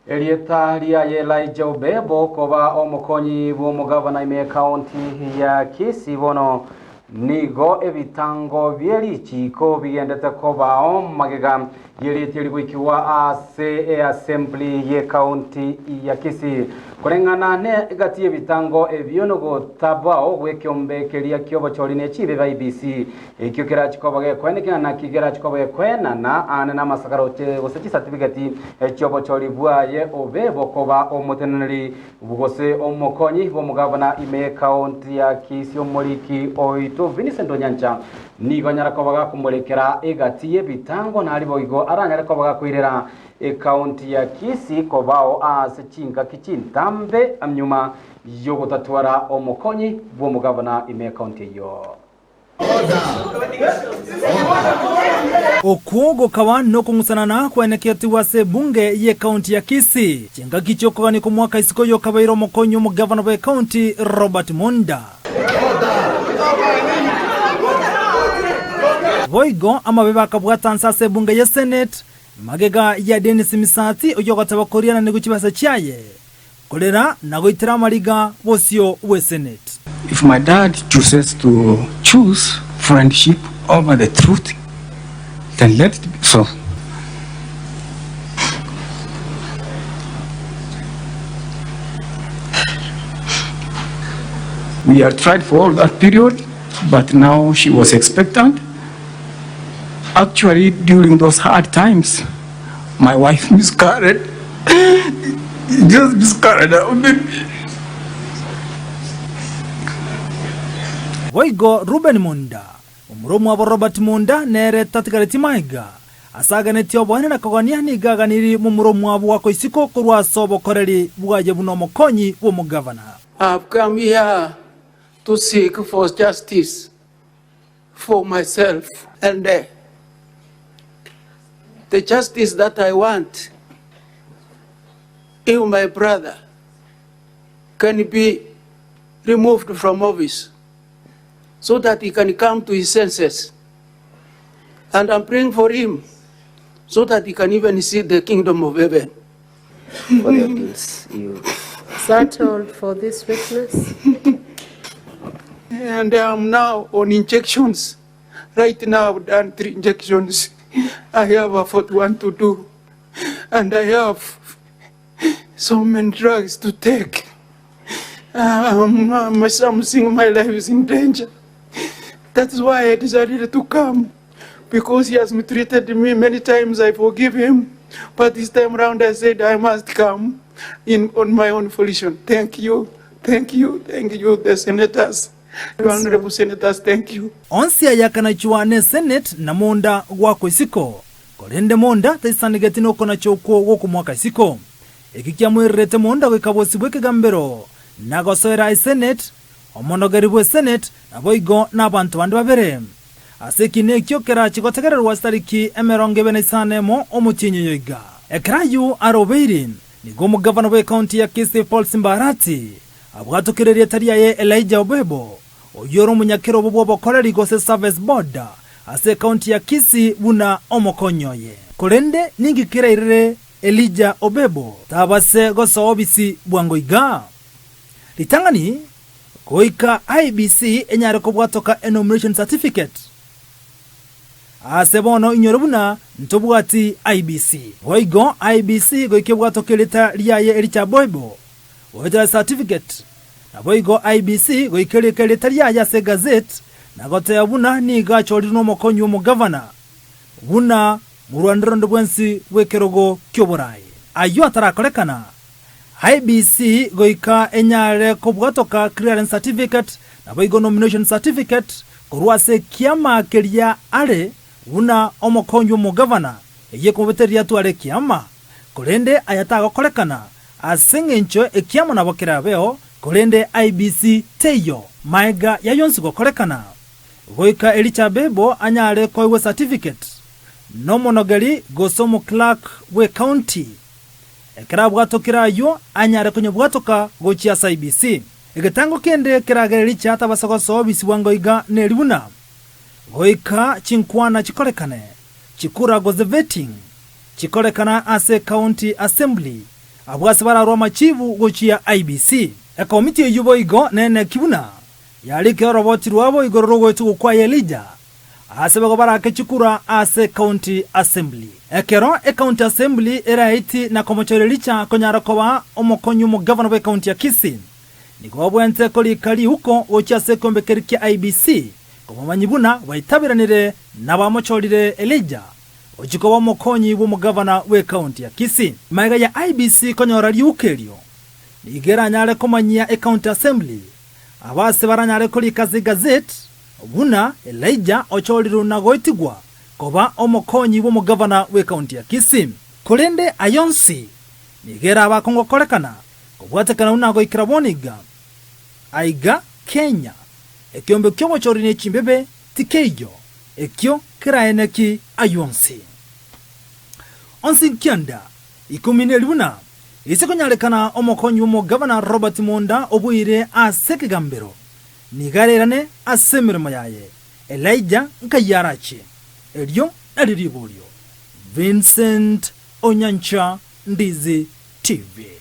Erieta riaye Elijah Obebo koba omokonyi bw'omogavana ime y'ekaunti ya Kisii bono nigo ebitango bie richiiko bigendete kobao magega y'erieta eri goikigwa ase eassembly y'ekaunti ya Kisii. Koreng'ana ne egati y'ebitango ebio nogotabao gw'ekeombe keria ki'obochori ne chibe ba IEBC Ekio kerache koba gekoenekina naki kerache koba gekoenana aane namasakara oche gose chisatifiketi chi'obochori bwaye obe bokoba omoteneneri gose omokonyi bw'omogavana ime y'ekaonti ya Kisii omoriki oito Vincent Onyancha nigo anyare koba gakomorekera egati y'ebitango nari boigo aranyare koba gakoirera ekaonti ya Kisii kobao ase chingaki chintambe nyuma yogotatwara omokonyi bw'omogavana ime y'ekaonti eyio. Okwo gokaba nokong'usanana kwaeneketigwe ase ebunge y'ekaunti ya Kisii chingaki chi'okogania kw'omwaka isiko y'okabeire omokonyi omogavana bw'ekaunti Robert Monda. Boigo amabe akabwata nse ase ebunge ye Senate magega ya Dennis Misati oyio ogoteba koriananigwa chibesa chiaye korera na goitera amariga bosio bwe Senate. If my dad chooses to choose friendship over the truth, then let it be so. We had tried for all that period, but now she was expectant. Actually, during those hard times, my wife miscarried. Just miscarried our baby. Boigo Reuben Monda, omura omwabo Robert Monda, nere tatigareti maiga, ase aganetie oboene na kogania nigo aganiri momura omwabo goakwa isiko korwa ase obokoreri bwaye buna omokonyi bw'omogavana. I have come here to seek for justice for myself and the justice that I want if my brother can be removed from office so that he can come to his senses and I'm praying for him so that he can even see the kingdom of heaven. For the abuse you. Is that all for this witness? And I'm now on injections. Right now I've done three injections. I have a fourth one to do. And I have so many drugs to take. Um, I'm, I'm seeing my life is in danger. That's why I decided to come. Because he has mistreated me many times, I forgive him. But this time round I said I must come in on my own volition. Thank you, thank you, thank you, the senators. The honorable senators, thank you. Onsi ayakanachwa ne Senate na monda goakwa isiko, korende monda taisanegeti nokonacha okwo gokomoaka isiko. Eki kiamoirerete monda goika bosio bw'ekegambero, na gosoera Esenate, omonogeri bw'Esenate, naboigo nabanto bande babere. Ase ekina ekio kerache gotegererwa chitariki 25 emo omotienyi oyo iga. Ekero ayio arobeire, nigo omogavana bw'ecounty ya Kisii Paul Simba Arati abwatokire erieta riaye Elijah Obebo, oyio ore omonyakerobo bw'obokoreri gose Service Board ase ecounty ya Kisii buna omokonyi oye. Korende ninki kerairere Elijah Obebo tabase gosoa obisi bwango iga? Ritang'ani Goika IEBC enyare kobwatoka enomination certificate. Ase bono inyore buna ntobwati IEBC. Boigo IEBC goika ebwatoke erieta riaye ericha boibo goetera certificate. Naboigo IEBC goika erike erieta riaye ase egazette na goteba buna nigo achorirwe nomokonyi omogavana buna morwanire onde bwensi bw'ekerogo ki'oboraai. Ayio atarakorekana, IEBC goika enyare kobwatoka clearance certificate naboigo nomination certificate korwa ase ekiama keria are buna omokonyi omogavana eyio ekomobetereria atware ekiama. Korende aya tagokorekana ase eng'encho ekiama nabo kerabeo korende IEBC teiyo. Maega yayonsi gokorekana goika Elicha Bebo anyare koegwa ecertificate nomonogeri gose omoclerk bw'ecounty. Ekero abwatokire ayio, anyare konyabwatoka gochia ase IEBC. Egetango kende keragere richa tabasa gosoa obisi bwango iga neri buna, goika chinkwana chikorekane, chikura gose vetting. Chikorekana ase County Assembly, abwo ase bararwe amachibu gochia IEBC. Ekomiti eyio boigo neneki buna yarikire oroboti rwabo igoro rw'ogoetigwa kwa Elijah aase bego barake chikura ase County Assembly. Ekero Ecounty Assembly eraeti na komochora Elijah konyara koba omokonyi omogavana bw'ecounty ya Kisii, nigo babwenerete korika riuko gochia ase ekeombe keria kia IEBC kobamanyi buna baitaberanire na bamochorire Elijah Ochia koba omokonyi bw'omogavana bw'ekaunti ya Kisii. Magega ya IEBC konyora riuko erio, nigo eranyare komanyia Ecounty Assembly abase baranyare korika ase egazeti buna Elijah ochorirwe na goetigwa koba omokonyi bw'omogavana bw'ekaunti ya Kisii. Korende aya onsi nigo erabe akongokorekana kobwatekana buna goikera bono iga aiga Kenya ekeombe ki'obochori ne chimbebe tikeiyo Ekio keraeneki ayio onsi. Onsi nkianda ikomi neri buna ise konyarekana omokonyi bw'omogavana Robert Monda oboire ase ekegambero, nigo arerane ase emeremo yaye, Elijah nkai arache? Erio nario riborio. Vincent Onyancha, Ndizi TV.